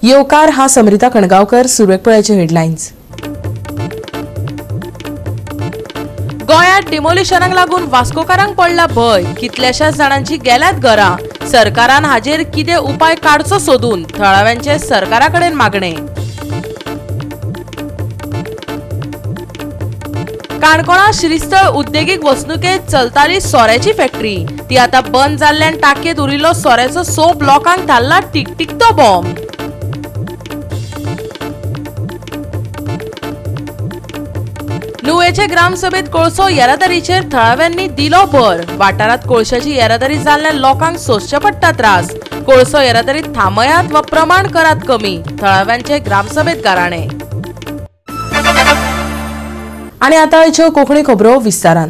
येवकार हा समरिता कणगावकर. सुरवेक पळयाचे हेडलायन्स. गोंयांत डिमोलिशनाक लागून वास्कोकारांक पडला भंय. कितल्याशाच जाणांची गेल्यात घरां. सरकारान हाजेर कितें उपाय काडचो सोदून थळाव्यांचे सरकारा कडेन मागणे. काणकोणा श्रीस्थळ उद्देगीक वसणुकेत चलताली सोऱ्याची फॅक्टरी, ती आता बंद जाल्ल्यान टाकयेंत उरिल्लो सोऱ्याचो सोप लोकांक थारला टिकटिकतो बॉम्ब. नुवेचे ग्रामसभेत कोळसो येरादारीचेर थळाव्यांनी दिलो भर. वाठारांत कोळशाची येरादारी जाल्ल्यान लोकांक सोंसचे पडटा त्रास. कोळसो येरादारी थांबयात वा प्रमाण करात कमी, थळाव्यांचे ग्रामसभेत गाराणे. आनी आतां आयच्यो कोंकणी खबरो विस्तारान.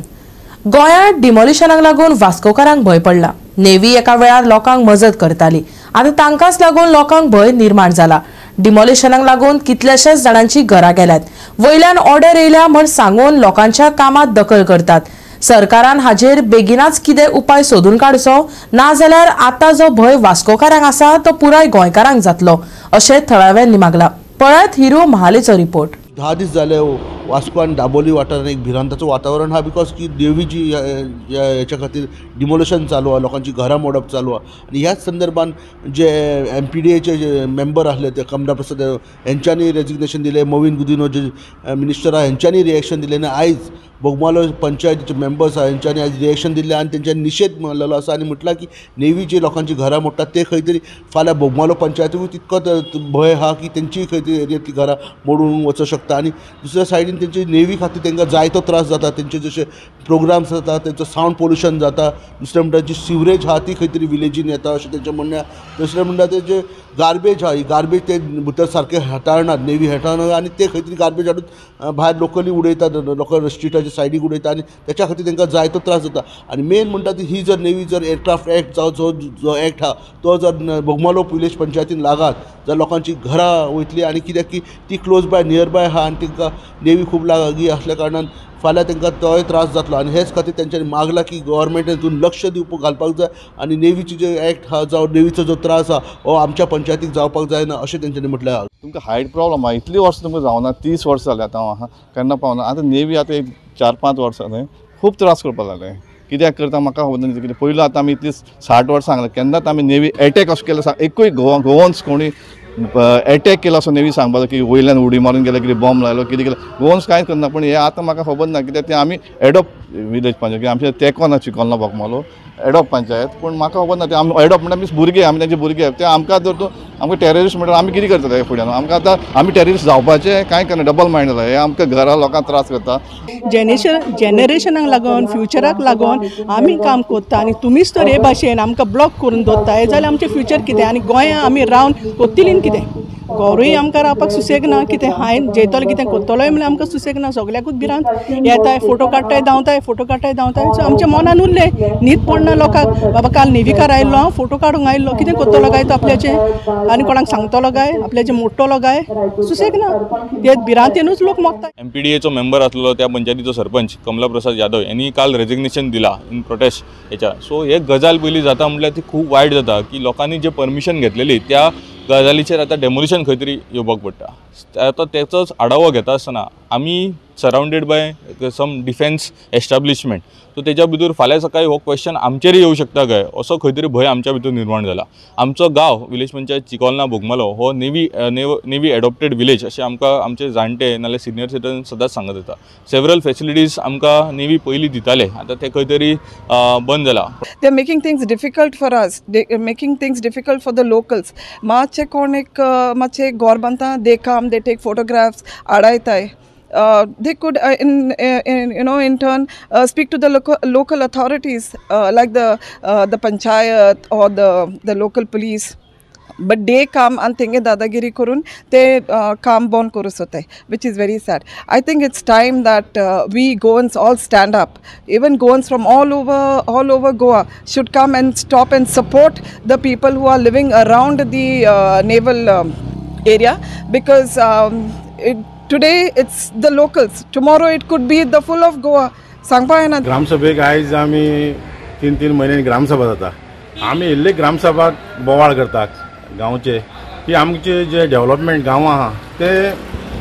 गोंयांत डिमोलिशनाक लागून वास्कोकारांक भंय पडला. नेव्ही एका वेळार लोकांक मजत करताली, आतां तांकांच लागून लोकांक भंय निर्माण जाला. डिमोलिशनाक लागून कितल्याशाच जाणांची घरां गेल्यात. वयल्यान ऑर्डर येयल्या म्हण सांगून लोकांच्या कामात दखल करतात. सरकारान हाजेर बेगिनाच कितें उपाय सोदून काडचो, नाजाल्यार आतां जो भंय वास्कोकारांक आसा तो पुराय गोंयकारांक जातलो अशें थळाव्यांनी मागला. पळयात हिरो महालेचो रिपोर्ट. 10 दीस जाले वास्को आनी दाबोली वाठारांत एक भिरांताचो वातावरण आहा, because की देवीची हेच्या खातीर डिमोलिशन चालू आहा, लोकांची घरां मोडप चालू आहा. आनी ह्याच संदर्भान जे MPDAचे जे मेंबर आसले ते कमला प्रसाद हेंच्यांनी रेजिग्नेशन दिलें, मोविन गुदिनो जे मिनिस्टर आहा हेंच्यांनी रिएक्शन दिलें आनी आयज बोगमालो पंचायतीचे मेंबर्स आहा हेंच्यांनी आयज रिएक्शन दिलें आनी तेंच्यांनी निशेध मानलेलो आसा आनी म्हटलां की नेवी जे लोकांची घरां मोडटात ते खंय तरी फाल्यां बोगमालो पंचायतीकूय तितको भंय आहा की तेंची खंय तरी एरियेंतली घरां मोडून वचूंक शकता. आनी दुसऱ्या सायडीन तेंची नेवी खातीर तांकां जायतो त्रास जाता, तेंचे जशे प्रोग्राम्स जाता तेंचो सावंड पोल्युशन जाता, दुसरें म्हणटा जी सिवरेज आहा ती खंय तरी विलेजीन येता अशें तेंचें म्हणणें आहा. दुसरें म्हणटा ते जे गार्बेज आहा ही गार्बेज ते भितर सारकें हाताळनात, नेवी हाताळनात आनी ते खंय तरी गार्बेज हाडून भायर लोकली उडयतात, लोकल स्ट्रिटाच्या सायडीक उडयता आनी तेच्या खातीर तांकां जायतो त्रास जाता. आनी मेन म्हणटा ती ही जर नेवी जर एअरक्राफ्ट एक्ट जावं जो एक्ट आहा तो जर बोगमालो विलेज पंचायतीन लागात जाल्यार लोकांची घरां वयतली आनी कित्याक की ती क्लोज बाय नियर बाय आहा आनी तांकां नेवी खूब लागीं आसल्या कारणान फाल्यां तांकां तोय त्रास जातलो. आनी हेच खातीर तेंच्यांनी मागलां की गव्हर्मेंटान हितून लक्ष दिवपाक घालपाक जाय आनी नेवीची जे एक्ट आहा जावं नेवीचो जो त्रास आहा हो आमच्या पंचायतीक जावपाक जायना अशें तेंच्यांनी म्हटलें आहा. तुमकां हायट प्रॉब्लम आहा, इतलीं वर्सां तुमकां जावना, 30 वर्सां जालीं आतां हांव आहा केन्ना पावना. आतां नेवी आतां एक 4-5 वर्सां न्हय खूब त्रास करपाक लागले. कित्याक करता म्हाका खबर ना. कितें पयलू आतां आमी इतली 60 वर्सां सांगलें, केन्नाच आमी नेवी एटॅक अशें केलो एकूय गोवन्स कोणी एटॅक केलो असो नेवी सांगपाचो की वयल्यान उडी मारून गेले, कितें बॉम्ब लायलो, कितें केलें, गोवन्स कांयच करना. पूण हें आतां म्हाका खबर ना कित्याक तें आमी एडॉप्ट विलेज पंचायत, आमचें तेंको ना चिकोलना बोगमालो एडॉप्ट पंचायत, पूण म्हाका खबर ना ते आमी एडॉप्ट म्हणल्यार मीस भुरगे, आमी तेंचे भुरगे, ते आमकां जर तूं आमकां टेररिस्ट म्हणल्यार आमी कितें करतले फुड्यान? आमकां आतां आमी टेररिस्ट जावपाचें कांय करना, डबल मायंड जाला. हे आमकां घरा लोकांक त्रास करता. जेनरेशनाक लागून फ्युचराक लागून आमी काम करता आनी तुमीच तर हे भाशेन आमकां ब्लॉक करून दवरता जाल्यार आमचें फ्युचर कितें? आनी गोंया आमी रावन कोत्तलीं कितें? घरूय आमकां रावपाक सुसेग ना, कितें हांवें जेयतलो कितें करतलोय म्हणल्यार आमकां सुसेग ना. सगल्याकूच भिरांत येताय, फोटो काडटाय धांवताय, फोटो काडटाय धांवताय. सो आमच्या मनान उरलें, न्हीद पडना लोकांक. बाबा काल नेविकार आयिल्लो हांव फोटो काडूंक आयिल्लो, कितें करतलो काय तो आपल्याचें आनी कोणाक सांगतलो काय आपल्याचें मोडटलो काय, सुसेग ना. ते भिरांतेनूच लोक मोगता. MPDAचो मेंबर आसलो त्या पंचायतीचो सरपंच कमला प्रसाद यादव यांनी काल रेजिग्नेशन दिला इन प्रोटेस्ट हेच्या. सो हे गजाल पयली जाता म्हटल्यार ती खूब वायट जाता की लोकांनी जे परमिशन घेतलेली त्या गजालीचेर आतां डेमोलिशन खंय तरी येवपाक पडटा. आतां तेचोच आडावो घेता आसतना आमी surrounded by some defence establishment, so तेच्या भितर फाल्यां सकाळी हो क्वेश्चन आमचेरय येवं शकता काय असो खंय तरी भंय आमच्या भितर निर्माण जाला. आमचो गांव विलेज पंचायत चिकोलना बोगमालो हो नेवी एडॉप्टेड विलेज अशें आमकां आमचे जाणटे नाल्यार सिनियर सिटीजन सदांच सांगत येता. सेवरल फेसिलिटीज आमकां नेवी पयलीं दिताले, आतां ते खंय तरी बंद जाला. They are making things difficult for us, they are making things difficult for the locals. मातशें कोण एक मातशें घर बांदता, they come, they take photographs, आडायताय. They could in you know in turn speak to the local authorities like the panchayat or the local police, but they come and tenge dadagiri karun te kaam bond karu sotai, which is very sad. I think it's time that we Goans all stand up. Even Goans from all over Goa should come and stop and support the people who are living around the naval area, because today it's the locals, tomorrow it could be the full of Goa. सांगपा येना. ग्रामसभेक आयज आमी 3-3 म्हयन्यांनी ग्रामसभा जाता. आमी इल्ले ग्रामसभाक बोवाळ करतात गांवचे. की आमचे जे डेव्हलपमेंट गांवां आहा ते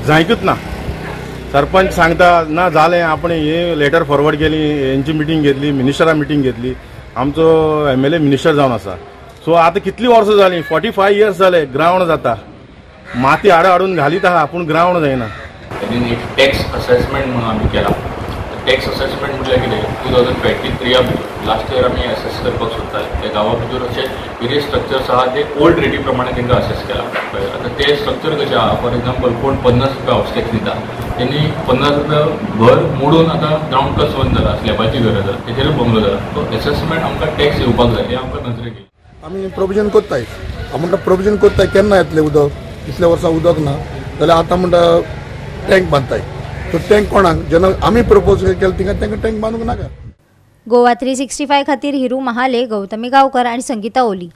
जायकूच ना. सरपंच सांगता ना जालें, आपण हे लेटर फॉरवर्ड केली, हेंची मिटींग घेतली, मिनिस्टरा मिटींग घेतली, आमचो MLA minister जावन आसा. सो आतां कितलीं वर्सां जालीं, 45 इयर्स जाले ग्रावंड जाता, माती हाडा हाडून घालीत आहा पूण ग्रावंड जायना. तेणी एक टॅक्स असेसमेंट म्हणून आमी केला. टॅक्स असेसमेंट म्हटल्यार कितें, 2023 लास्ट इयर आमी असेस करपाक सोदताले. त्या गांवा भितर अशे वेरियस स्ट्रक्चर्स आहा ते ओल्ड रेटी प्रमाणे तांकां असेस केला. आतां ते स्ट्रक्चर कशें आहा, फॉर एक्झाम्पल कोण 50 रुपया हावस टॅक्स दिता, तेणी 50 रुपया घर मोडून आतां ग्रावंड प्लस 1 जाला, स्लॅबाची घर जाता, तेचेरूय बंगलो जाला. तो एसेसमेंट आमकां टॅक्स येवपाक जाय, हें आमकां नजरेक येयलें. आमी प्रोविजन करताय, हांव म्हणटा प्रोविजन करताय, केन्ना येतलें उदक, इतल्या वर्सां उदक ना जाल्यार आतां म्हणटा टँक बांदताय. तो टँक कोणाक जेन्ना आमी प्रपोज केलें तिंगा तांकां टँक बांदूंक नाका. गोवा 365 खातीर हिरू महाले, गौतमी गांवकर आनी संगीता ओली.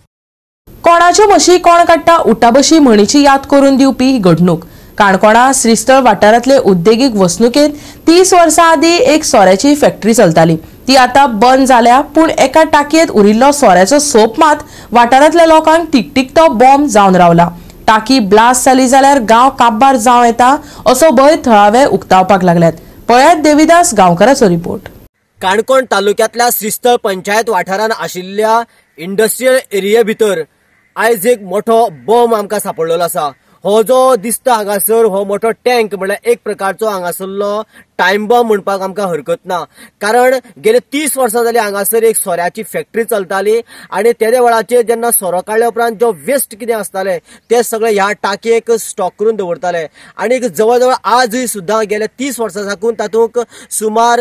कोणाच्यो बशी कोण काडटा उटाबशी म्हणीची याद करून दिवपी ही घडणूक. काणकोणा श्रीस्थळ वाठारांतले उद्देगीक वसणुकेंत 30 वर्सां आदीं एक सोऱ्याची फॅक्टरी चलताली. ती आतां बंद जाल्या, पूण एका टाकयेंत उरिल्लो सोऱ्याचो सोप मात वाठारांतल्या लोकांक टिकटिकतो बॉम्ब जावन रावला. टाकी ब्लास्ट जाली जाल्यार गांव काबार जावं येता असो भंय थळावे उक्तावपाक लागल्यात. पळयात देविदास गांवकाराचो रिपोर्ट. काणकोण तालुक्यांतल्या श्रीस्थळ पंचायत वाठारांत आशिल्ल्या इंडस्ट्रियल एरिये भितर आयज एक मोठो बॉम्ब आमकां सापडलेलो आसा. हो जो दिसता हांगासर हो मोठो टँक म्हणल्यार एक प्रकारचो हांगासरलो टायम बॉम्ब म्हणपाक आमकां हरकत ना, कारण गेले 30 वर्सां जाली हांगासर एक सोऱ्याची फॅक्टरी चलताली आनी तेदे वेळाचेर जेन्ना सोरो काडल्या उपरांत जो वेस्ट कितें आसतालें ते सगळे ह्या टाकयेक स्टॉक करून दवरताले आनी जवळ जवळ आजूय सुद्दां गेले 30 वर्सां साकून तातूंत सुमार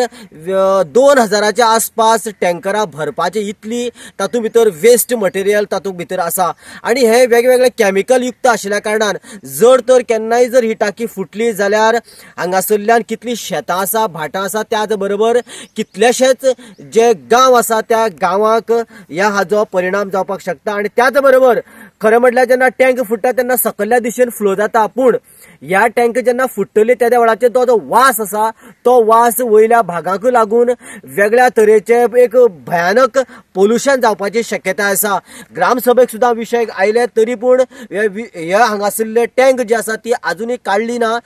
2000च्या आसपास टँकरां भरपाचे इतली तातूंत भितर वेस्ट मटेरियल तातूंत भितर आसा आनी हे वेगवेगळे कॅमिकल युक्त आशिल्ल्या कारणान जर तर केन्नाय जर ही टाकी फुटली जाल्यार हांगासरल्यान कितली शेतां आसा, भाटां आसा, त्याच बरोबर कितलेशेच जे गांव आसा त्या गांवाक ह्या हाजो परिणाम जावपाक शकता. आनी त्याच बरोबर खरें म्हटल्यार जेन्ना टँक फुट्टा तेन्ना सकयल्या दिशेन फ्लो जाता, पूण ह्या टँक जेन्ना फुट्टली तेद्या वेळाचेर तो जो वास आसा तो वास वयल्या भागाक लागून वेगळ्या तरेचे एक भयानक पोल्युशन जावपाची शक्यताय आसा. ग्रामसभेक सुद्दां विशय आयले तरी पूण हे हांगासरले टँक जी आसा ती आजुनूय काडली ना,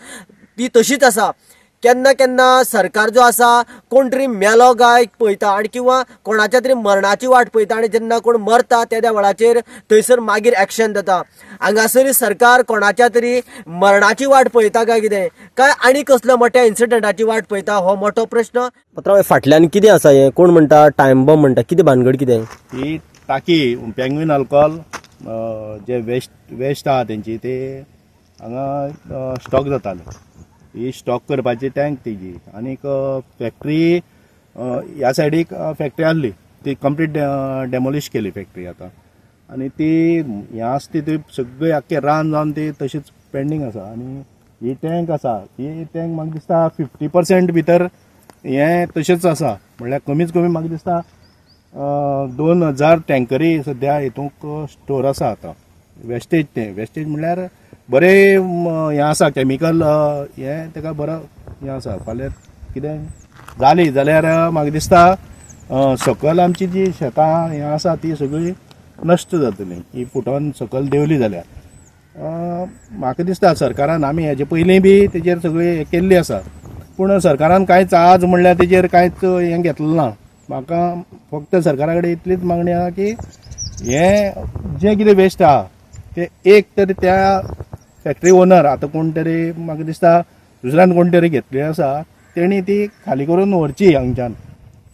ती तशीच आसा. केन्ना केन्ना सरकार जो आसा कोण तरी मेलो काय पळयता आनी किंवा कोणाच्या तरी मरणाची वाट पळयता आनी जेन्ना कोण मरता तेद्या वेळाचेर थंयसर मागीर एक्शन जाता. हांगासर सरकार कोणाच्या तरी मरणाची वाट पळयता काय कितें काय आनी कसल्या मोठ्या इन्सिडंटाची वाट पळयता हो मोठो प्रश्न. पत्राव फाटल्यान कितें आसा हें, कोण म्हणटा टायम बॉम्ब म्हणटा, कितें भानगड कितें? ही टाकी पेंग्वीन अल्कोहोल जे वेस्ट आहा तेंची ते हांगा स्टॉक जाताले, ही स्टॉक करपाची टँक तेजी. आनीक फॅक्टरी ह्या सायडीक फॅक्टरी आहली ती कंप्लीट डेमोलिश केली फॅक्टरी आतां, आनी ती ह्या आसा ती सगळी आख्खें रान जावन ती तशीच पेंडींग आसा. आनी ही टँक आसा ही टँक म्हाका दिसता 50% भितर हें तशेंच आसा, म्हणल्यार कमीच कमी म्हाका दिसता 2000 टँकरी सद्या हितूंक स्टोर आसा आतां. वेस्टेज तें वेस्टेज म्हणल्यार बरें हें आसा कॅमिकल हें ताका बरो हें आसा. फाल्यां कितें जाली जाल्यार म्हाका दिसता सकयल आमची जी शेतां हें आसा ती सगळी नश्ट जातली ही फुटोन सकयल देंवली जाल्यार. म्हाका दिसता सरकारान आमी हेजे पयलीं बी तेजेर सगळी हें केल्ली आसा, पूण सरकारान कांयच आज म्हणल्यार तेजेर कांयच हें घेतलें ना. म्हाका फक्त सरकारा कडेन इतलीच मागणी आसा की हें जें कितें वेस्ट आहा ते एक तरी त्या फॅक्टरी ओनर आतां कोण तरी म्हाका दिसता दुसऱ्यान कोण तरी घेतली आसा तेणी ती खाली करून व्हरची हांगच्यान.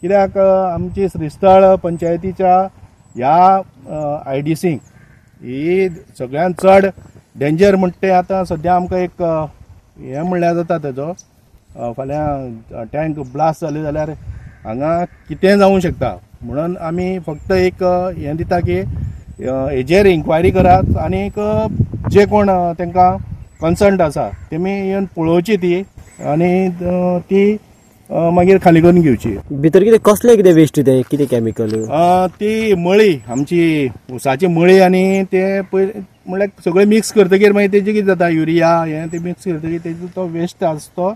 कित्याक आमची श्रीस्थळ पंचायतीच्या ह्या IDC ही सगळ्यान चड डेंजर म्हणटा तें आतां सद्या आमकां एक हें म्हणल्यार जाता तेजो. फाल्यां टँक ब्लास्ट जाले जाल्यार हांगा कितें जावूं शकता, म्हणून आमी फक्त एक हें दिता की हेजेर इन्क्वायरी करात आनीक जे कोण तांकां कन्सर्न आसा तेमी येवन पळोवची ती आनी ती मागीर खाली करून घेवची. भितर कितें कसलें कितें वेस्ट तें कितें कॅमिकल? ती मळी आमची ऊसाची मळी आनी ते पयलीं म्हणल्यार सगळें मिक्स करतकीर मागीर तेजें कितें जाता युरिया हें तें मिक्स करतकीर तेजो तो वेस्ट आसा तो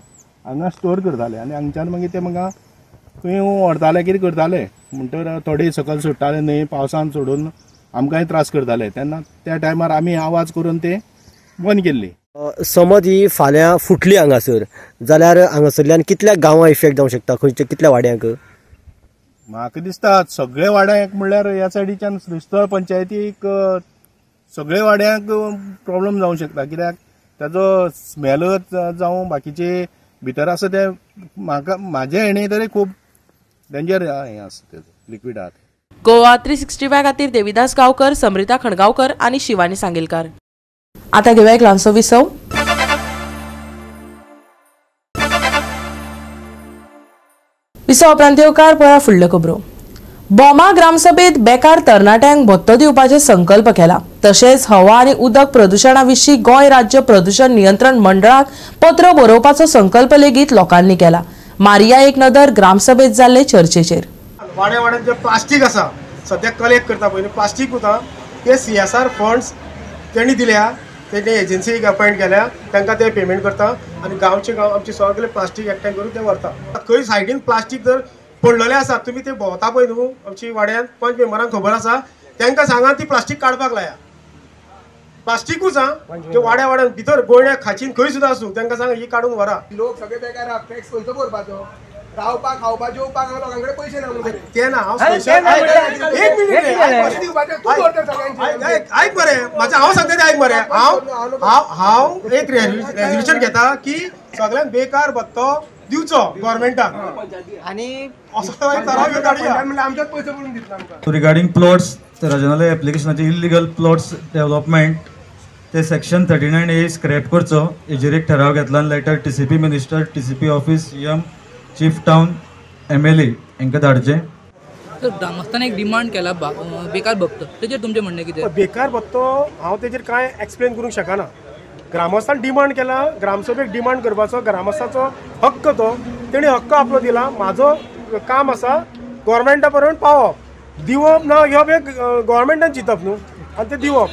हांगा स्टोर करताले आनी हांगच्यान मागीर ते म्हाका खंय व्हरताले कितें करताले. म्हणटर थोडे सकयल सोडटाले न्हय पावसान सोडून आमकांय त्रास करताले तेन्ना त्या टायमार आमी आवाज करून ते बंद केल्ली. समज ही फाल्यां फुटली हांगासर जाल्यार हांगासरल्यान कितल्या गांवां इफेक्ट जावंक शकता, खंयच्या कितल्या वाड्यांक? म्हाका दिसता सगळे वाड्यांक म्हणल्यार ह्या सायडीच्यान श्रीस्थळ पंचायतीक सगळे वाड्यांक प्रॉब्लम जावंक शकता, कित्याक ताजो स्मेल जावं बाकीचे भितर आसा ते म्हाका म्हाजे हेणे तरी खूब डेंजर हें आसा तेजो लिक्वीड आहा. गोवा 365 खातीर देविदास गांवकर, समृता खणगांवकर आनी शिवानी सांगेलकार. आता घेऊया एक ल्हानसो विसव. विसव उपरांत येवकार पळया फुडल्यो खबरो. बोमा ग्रामसभेत बेकार तरणाट्यांक भत्तो दिवपाचे संकल्प केला. तशेंच हवा आनी उदक प्रदुशणा विशीं गोंय राज्य प्रदुशण नियंत्रण मंडळाक पत्र बरोवपाचो संकल्प लेगीत लोकांनी केला. मारिया एक नदर ग्रामसभेत जाल्ले चर्चेचेर. वाड्या वाड्यान जे प्लास्टीक आसा सद्या कलेक्ट करता पयलीं प्लास्टीक उता ते CSR funds तेणी दिल्या, तेणी एजन्सीक अपॉयंट केल्या, तांकां ते पेमेंट करता आनी गांवचे गांव आमचे सगळे प्लास्टीक एकठांय करून ते व्हरता. खंय सायडीन प्लास्टीक जर पडलेलें आसा तुमी ते भोंवता पळय न्हू आमची वाड्यान पंच मेंबरांक खबर आसा, तांकां सांगा ती प्लास्टीक काडपाक लाया. प्लास्टिकूच आं ते वाड्या वाड्यान भितर गोंयड्या खाचीन खंय सुद्दां आसूं तांकां सांगा ही काडून व्हरा. लोक सगळे बेकार आहा, टॅक्स खंयचो भरपाचो, रावपाक खावपाक जेवपाक लोकां कडेन पयशे ना. ते ना हांव एक मिनीट आयक मरे म्हाजें हांव सांगता तें आयक मरे. हांव हांव एक रेजोल्युशन घेता की सगळ्यांक बेकार भत्तो दिवचो गव्हर्मेंटाक आनी असो आमच्याच पयशे पडून दितलो आमकां. रिगार्डिंग प्लॉट्स राजनाले एप्लिकेशनाचे इल्लिगल प्लॉट्स डेव्हलपमेंट ते सेक्शन 39A scrap करचो हेजेर एक ठराव घेतला. Letter TCP minister, TCP office, CM, chief town, MLA हांकां धाडचें. तर ग्रामस्थान एक डिमांड केला बेकार भत्तो, तेजेर तुमचें म्हणणें कितें? बेकार भत्तो हांव तेजेर कांय एक्सप्लेन करूंक शकना. ग्रामस्थान डिमांड केला, ग्रामसभेक डिमांड करपाचो ग्रामस्थाचो हक्क तो, तेणी हक्क आपलो दिला. म्हाजो काम आसा गव्हर्मेंटा पर्यंत पावप, दिवप ना घेवप हें गव्हर्मेंटान चिंतप न्हू आनी तें दिवप.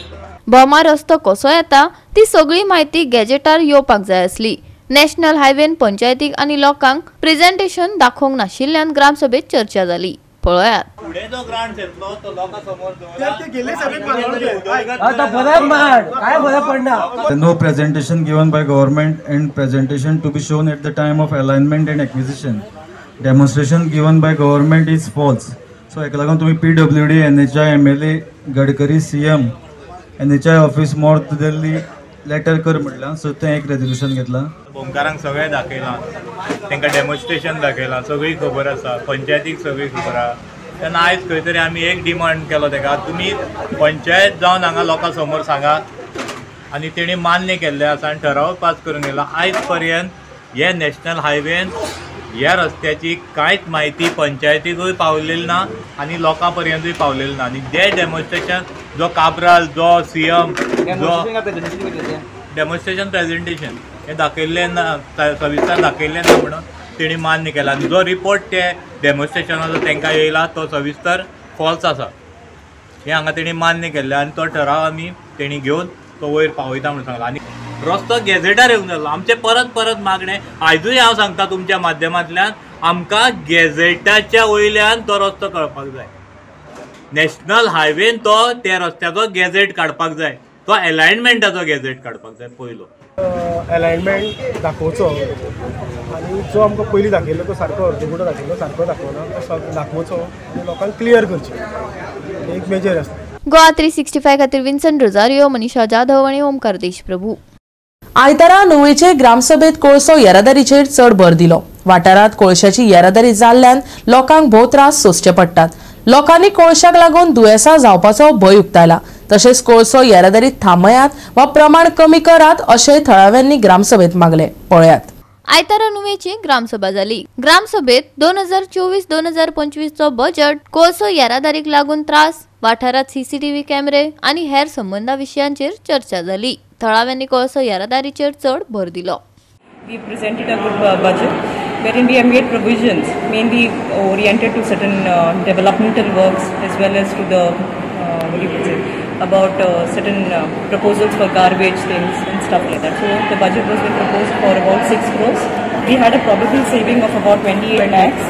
बोमा रस्तो कसो येता ती सगळी म्हायती गॅजेटार येवपाक जाय आसली. नॅशनल हायवेन पंचायतीक आनी लोकांक प्रेझेंटेशन दाखोवंक नाशिल्ल्यान ग्रामसभेत चर्चा जाली. पळयात. No presentation given by government and presentation to be shown at the time of alignment and acquisition. Demonstration given by government is false. So हाका लागून तुमी PWD, NHI, MLA, Gadkari, CM, NHI office North Delhi letter कर म्हणलां. So तें एक resolution घेतलां. भोमकारांक सगळें दाखयलां, तांकां डेमॉन्स्ट्रेशन दाखयलां, सगळी खबर आसा, पंचायतीक सगळी खबर आसा. तेन्ना आयज खंय तरी आमी एक डिमांड केलो ताका, तुमी पंचायत जावन हांगा लोकां समोर सांगात आनी तेणी मान्य केल्लें आसा आनी ठराव पास करून गेला. आयज पर्यंत हे नॅशनल हायवेन ह्या रस्त्याची कांयच म्हायती पंचायतीकूय पावलेली ना आनी लोकां पर्यंतूय पावलेली ना. आनी जे डेमॉन्स्ट्रेशन जो काब्राल, जो CM, जो डेमॉन्स्ट्रेशन प्रेजेंटेशन हें दाखयल्लें ना, सविस्तर दाखयल्लें ना म्हणून तेणी मान्य केला. आनी जो रिपोर्ट ते डेमॉन्स्ट्रेशनाचो तांकां येयला तो सविस्तर फॉल्स आसा, हें हांगा तेणी मान्य केल्लें आनी तो ठराव आमी तेणी घेवन तो वयर पावयता म्हणून सांगला. आनी रस्तो गॅझेटार येवंक जालो. आमचें परत परत मागणें आयजूय हांव सांगता तुमच्या माध्यमांतल्यान, आमकां गॅझेटाच्या वयल्यान तो रस्तो कळपाक जाय. नॅशनल हायवेन तो त्या रस्त्याचो गॅझेट काडपाक जाय, तो एलायनमेंटाचो गॅझेट काडपाक जाय पयलो. एलायनमेंट दाखोवचो आनी जो आमकां पयलीं दाखयल्लो तो सारको अर्दकुटो दाखयल्लो, सारको दाखोवना, तो दाखोवचो आनी लोकांक क्लियर करचें, एक मेजर आसता. गोवा 365 खातीर विन्सन रोजारियो, मनीषा जाधव आनी ओमकार देशप्रभू. आयतारा नुवेचे ग्रामसभेत कोळसो येरादारीचेर चड भर दिलो. वाठारांत कोळशाची येरादारी जाल्ल्यान लोकांक भोव त्रास सोंसचे पडटात. लोकांनी कोळशाक लागून दुयेंसां जावपाचो भंय उक्तायला. तशेंच कोळसो येरादारी थांबयात वा प्रमाण कमी करात अशें थळाव्यांनी ग्रामसभेत मागलें. पळयात. आयतारा नुवेची ग्रामसभा जाली. ग्रामसभेत 2024-2025 चो बजेट, कोळसो येरादारीक लागून त्रास, वाठारांत सीसीटीव्ही कॅमेरे आनी हेर संबंदा विशयांचेर चर्चा जाली. थळाव्यांनी कोळसो येरादारीचेर चड भर दिलो. We presented a good budget wherein we have made provisions mainly oriented to certain developmental works as well as to the what do you say about certain proposals for garbage things and stuff like that. So the budget was been proposed for about 6 crores. We had a probable saving of about 28 lakhs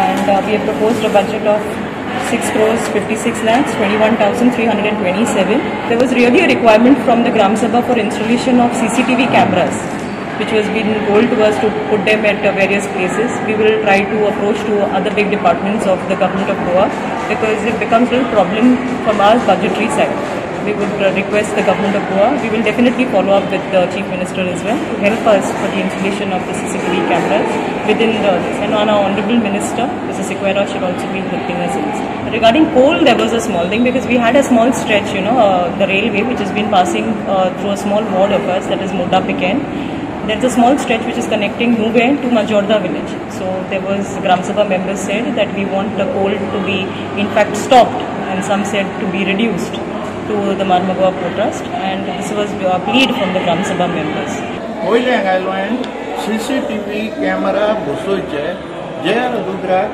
and we have proposed a budget of 6 crores 56 lakhs 21,327. There was really a requirement from the Gram Sabha for installation of CCTV cameras, which was been told to us to put them at various places. We will try to approach to other big departments of the government of Goa, because it becomes a little problem from our budgetary side. We would request the government of Goa. We will definitely follow up with the Chief Minister as well to help us for the installation of the CCTV cameras within the this. And our Honorable Minister, Mr. Sequeira, should also be helping us in this. Regarding coal, there was a small thing because we had a small stretch, you know, the railway which has been passing through a small ward of us, that is Moda Piken. There's a small stretch which is connecting Nuvem to Majorda village. So there was Gram Sabha members said that we want the coal to be in fact stopped, and some said to be reduced to the Marmagoa Port Trust, and this was a plead from the Gram Sabha members. पयलें हांगा CCTV camera बसोवचे जे दुसऱ्याक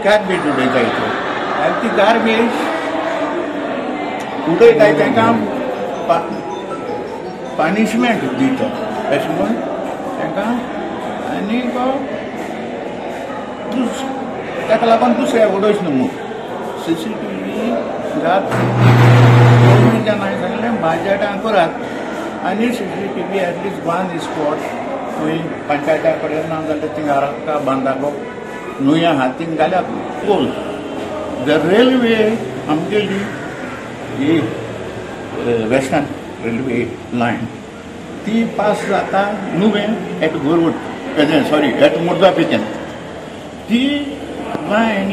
garbage उडयताय आनी ती garbage उडयताय तांकां punishment दिता अशें म्हूण तांकां आनी ताका लागून दुसऱ्याक उडोवच न्हू म्हूण CCTV घात गव्हर्मेंटान हांवें सांगलें बाजॅटान करात आनी CCTV at least one spot खंय पंचायता कडेन ना जाल्यार थिंगा आरक्का बांदागो नुया आहा थिंग घाल्यात पोल. The railway आमगेली ही वेस्टर्न रेल्वे लायन ती पास जाता Nuvem at Gorud sorry at Murda Piquen. ती लायन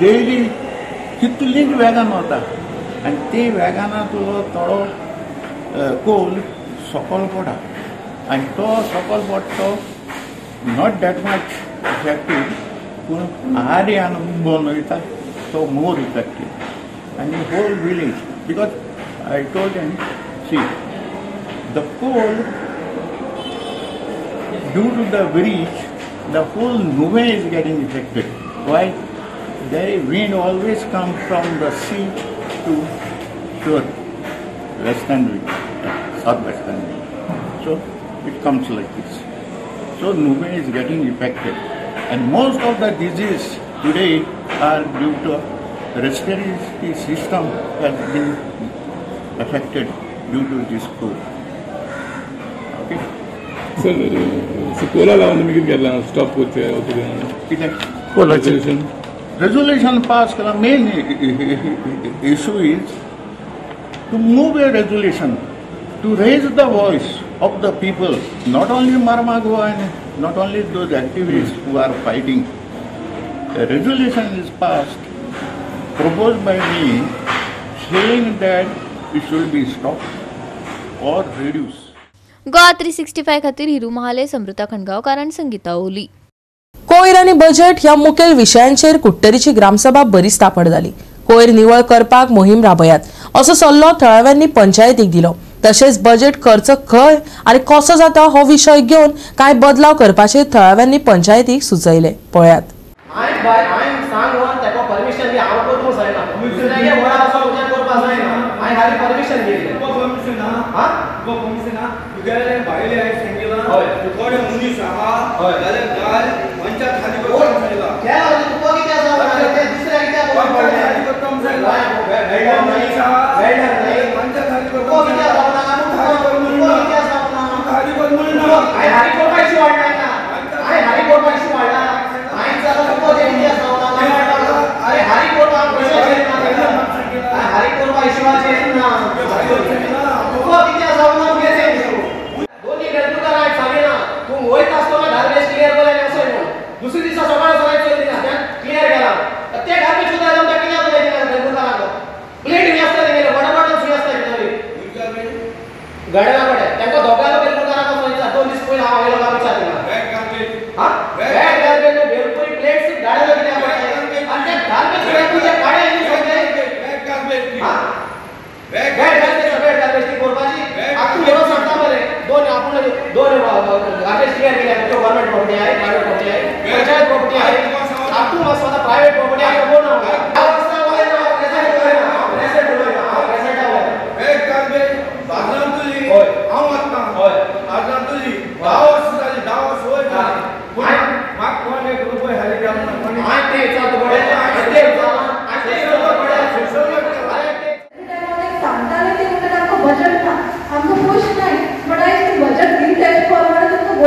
डेली कितलीच वेगान वता आनी ते वेगान तुजो थोडो कोल सकल पडा आनी तो सकल पडटा तो not that much effective, पूण आरी आनी बंद वयता तो मोर इफेक्टीव आनी whole village. Because I told them, see the coal due to the breach the whole Nuvem is getting affected. Why? The wind always comes from the sea to shore, western wind, southwestern wind. So it comes like this. So Nuvem is getting affected, and most of the disease today are due to respiratory system has been affected due to this cold. Okay. Sir, so Kola लावन तुमी कितें केलां? Stop करचें कितें? कोलाचें resolution pass केला. Main issue is to move a resolution to raise the voice of the people, not only Marmagoa and not only those activists who are fighting. A resolution is passed, proposed by me, saying that it should be stopped or reduced. Goa 365 खातीर हिरू महाले, समृता खंडगांवकार आनी संगीता ओली. कोयर आनी budget ह्या मुखेल विशयांचेर कुट्टरीची ग्रामसभा बरीच तापड जाली. कोयर निवळ करपाक मोहीम राबयात असो सल्लो थळाव्यांनी पंचायतीक दिलो. तशेंच बजेट खर्च खंय आनी कसो जाता हो विशय घेवन कांय बदलाव करपाचेर थळाव्यांनी पंचायतीक सुचयले. पळयात. Private property.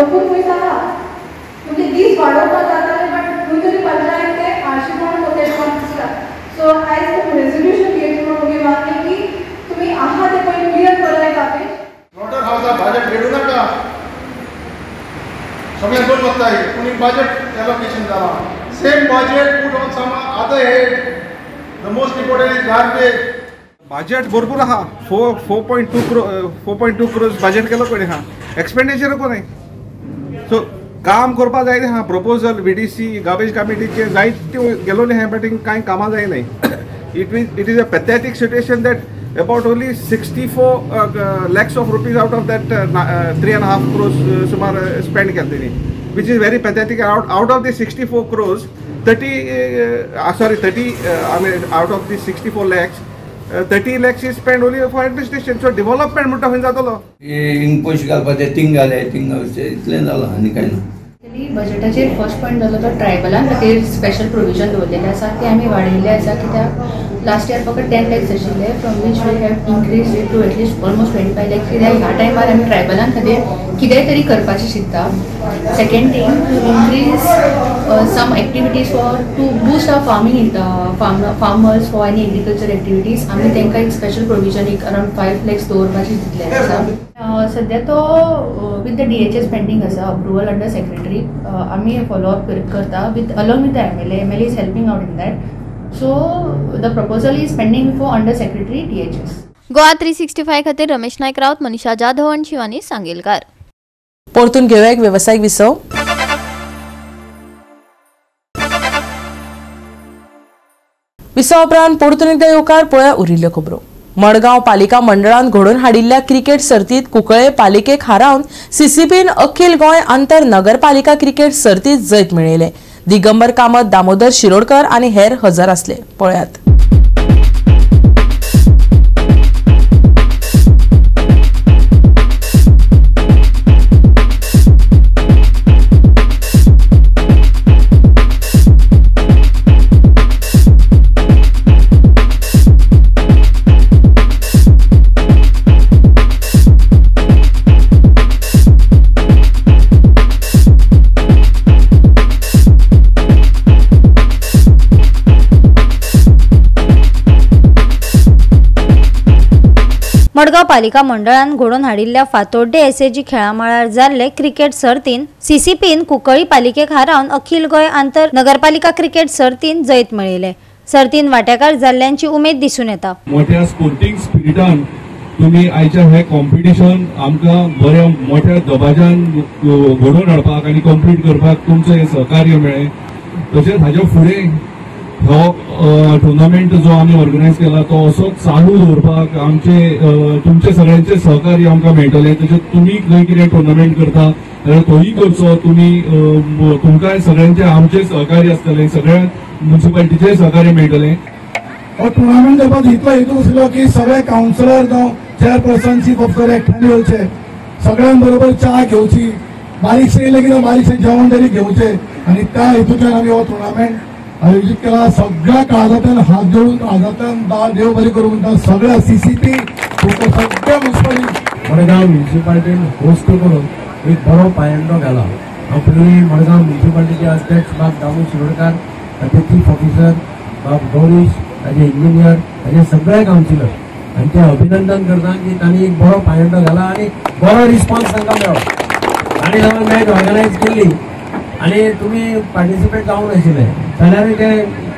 भरपूर पयस आहा, म्हणजे दीस वाडोवपाक जाताले, बट खंय तरी पंचायत ते आळशीपण तेश दिसता. सो आयज रेजोल्युशन घेवचें म्हणून मुगे मागणें की तुमी आहा ते पयलीं क्लियर कराय गार्बेज. स्लॉटर हावसा बजेट रेडू नाका, सगळें दोन वता पूण बजेट एलोकेशन जाला. Same budget put on some other head. The most important is garbage. Budget भरपूर आहा, 4.2 क्रोर्स बजेट केलो कोणी आहा, एक्सपेंडिचर कोणी. सो काम करपा जाय आहा, प्रपोजल VDC garbage कमिटीचे जायते गेलोले आहा, बट कांय कामां जायनाय. It is a pathetic situation that about only 64 lakhs of rupees out of that 3.5 crores सुमार स्पेंड केले तेणी, which is very pathetic. Out of the 64 crores, 30 I mean out of the 64 lakhs, 30 lakhs is spent only for administration. So development म्हणटा खंय जातलो? हिंग पयशे घालपाचे thing घाले, थिंग इतलें जालां आनी कांय ना. बजेटाचेर फर्स्ट पॉयंट जालो तो ट्रायबलां खातीर स्पेशल प्रोविजन दवरलेलें आसा, तें आमी वाडयल्लें आसा, कित्याक लास्ट इयर फकत 10 lakhs आशिल्ले, from which we have increase it to at least almost 25 lakhs. कित्याक ह्या टायमार आमी ट्रायबलां खातीर कितेंय तरी करपाचें चिंत्ता. Second thing, to increase some activities for to boost our farming farmers for any agriculture activities, आमी तांकां एक स्पेशल प्रोविजन एक अरावंड 5 lakhs दवरपाचें चिंतलें आसा. सद्या तो with the DHS pending आसा, अप्रुवल अंडर सेक्रेटरी. आमी फॉलोअप करता with along with the MLA. MLA is helping out in that. So the proposal is pending for under secretary DHS. Goa 365 खातीर रमेश नायक राऊत, मनीषा जाधव आणि शिवानी सांगेलकार. परतून घेवया एक वेवसायीक विसव. विसवा उपरांत परतून एकदा येवकार पळया उरिल्ल्यो खबरो. मडगांव पालिका मंडळान घडोवन हाडिल्ल्या क्रिकेट सर्तीत कुंकळे पालिकेक हारावन सीसीपीन अखिल गोंय आंतर नगरपालिका क्रिकेट सर्तीत जैत मेळयलें. दिगंबर कामत, दामोदर शिरोडकर आनी हेर हजर आसले. पळयात. मडगांव पालिका मंडळान घडोवन हाडिल्ल्या फातोड्डे एसएजी खेळामळार जाल्ले क्रिकेट सर्तीन सीसीपीन कुंकळी पालिकेक हारावन अखिल गोंय आंतर नगरपालिका क्रिकेट सर्तीन जैत मेळयलें. सर्तीन वांटेकार जाल्ल्यांची उमेद दिसून येता. मोठ्या स्पोर्टिंग स्पिरिटान तुमी आयच्या हे कॉम्पिटिशन आमकां बऱ्या मोठ्या दबाज्यान घडोवन हाडपाक आनी कंप्लीट करपाक तुमचें हें सहकार्य मेळ्ळें. तशेंच हाज्या फुडें हो टुर्नामेंट जो आमी ऑर्गनायज केला तो असोच चालू दवरपाक आमचे तुमचे सगळ्यांचे सहकार्य आमकां मेळटलें. तशेंच तुमी खंय कितें टुर्नामेंट करता जाल्यार तोय करचो, तुमी तुमकांय सगळ्यांचे आमचे सहकार्य आसतलें, सगळ्या म्युनिसिपालिटीचें सहकार्य मेळटलें. हो टुर्नामेंट करपाचो इतलो हेतू आसलो की सगळे कावन्सिलर जावं चेअरपर्सन चीफ ऑफिसर एकठांय येवचे, सगळ्यां बरोबर च्या घेवची, बारीकशें लेगीत बारीकशें जेवण तरी घेवचें आनी त्या हेतूंतल्यान आमी हो टुर्नामेंट आयोजीत केला. सगळ्या काळजांतल्यान हात जोडून काळजांतल्यान देव बरें करूं म्हणटा सगळ्या सीसीपी सगळ्या म्युनिसिपालिटी मडगांव म्युनिसिपालिटीन होस्ट करून एक बरो पायंडो घाला. हांव पयलीं मडगांव म्युनिसिपालिटीचे अध्यक्ष बाब दामू शिरोडकार, ताचे चीफ ऑफिसर बाब गौरीश, ताचे इंजिनियर, ताचे सगळे कावन्सिलर हांचें अभिनंदन करता की तांणी एक बरो पायंडो घाला आनी बरो रिस्पॉन्स तांकां मेळ्ळो. तांणी जेन्ना मॅच ऑर्गनायज केल्ली आनी तुमी पार्टिसिपेट जावंक नाशिल्ले जाल्यारूय तें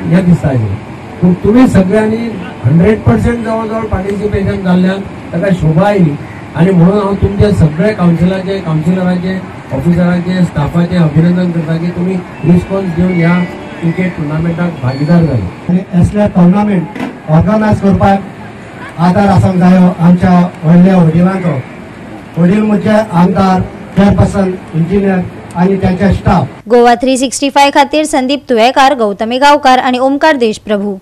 हें दिसता आशिल्लें, पूण तुमी सगळ्यांनी 100% जवळ जवळ पार्टिसिपेशन जाल्ल्यान ताका शोभा आयली आनी म्हणून हांव तुमचे सगळे कावन्सिलाचे, कावन्सिलरांचे, ऑफिसरांचे, स्टाफाचे अभिनंदन करता की तुमी रिस्पॉन्स दिवन ह्या क्रिकेट टुर्नामेंटाक भागीदार जाले. आनी असले टुर्नामेंट ऑर्गनायज करपाक आदार आसूंक जायो आमच्या व्हडल्या वडिलांचो. वडील म्हणजे आमदार, चेअरपर्सन, इंजिनियर आणि त्यांचा स्टाफ. गोवा 365 खातीर संदीप तुयेकार, गौतमी गावकार आणि ओमकार देशप्रभू.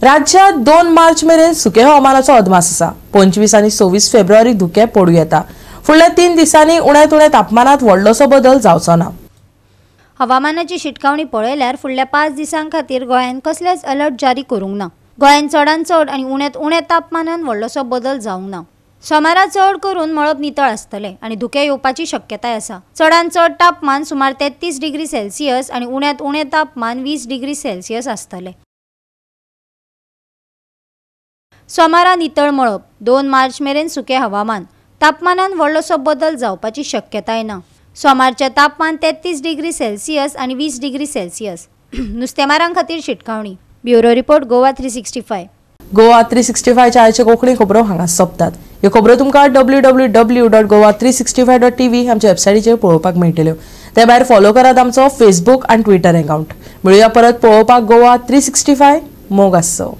राज्यात 2 मार्च मेरेन सुके हवामानाचो अदमास आसा. 25 आनी 26 फेब्रुवारी धुकें पडूं येता. फुडल्या 3 दिसांनी उण्यांत उण्या तापमानात व्हडलोसो बदल जावचो ना. हवामानाची शिटकावणी पळयल्यार फुडल्या 5 दिसां खातीर गोंयांत कसलेच अलर्ट जारी करूंक ना. गोंयांत चडांत चड आनी उण्यांत उण्या तापमानात व्हडलोसो बदल जावंक ना. सोमारा चड करून मळब नितळ आसतलें आनी धुकें येवपाची शक्यताय आसा. चडांत चड तापमान सुमार 33 डिग्री सेल्सियस आनी उण्यांत उणें तापमान 20 डिग्री सेल्सियस आसतलें. सोमारा नितळ मळब. 2 मार्च मेरेन सुकें हवामान. तापमानान व्हडलोसो बदल जावपाची शक्यताय ना. सोमारचें तापमान 33 डिग्री सेल्सियस आनी 20 डिग्री सेल्सियस. नुस्तेमारां खातीर शिटकावणी. Bureau report, Goa 365. Goa 365 आयचे कोंकणी खबरो हांगा सोंपतात. ह्यो खबरो तुमकां www.goa365.tv आमच्या वेबसायटीचेर पळोवपाक मेळटल्यो. ते भायर फॉलो करात आमचो फेसबूक आनी ट्विटर अकाउंट. मेळुया परत पळोवपाक गोवा 365. मोग आसचो.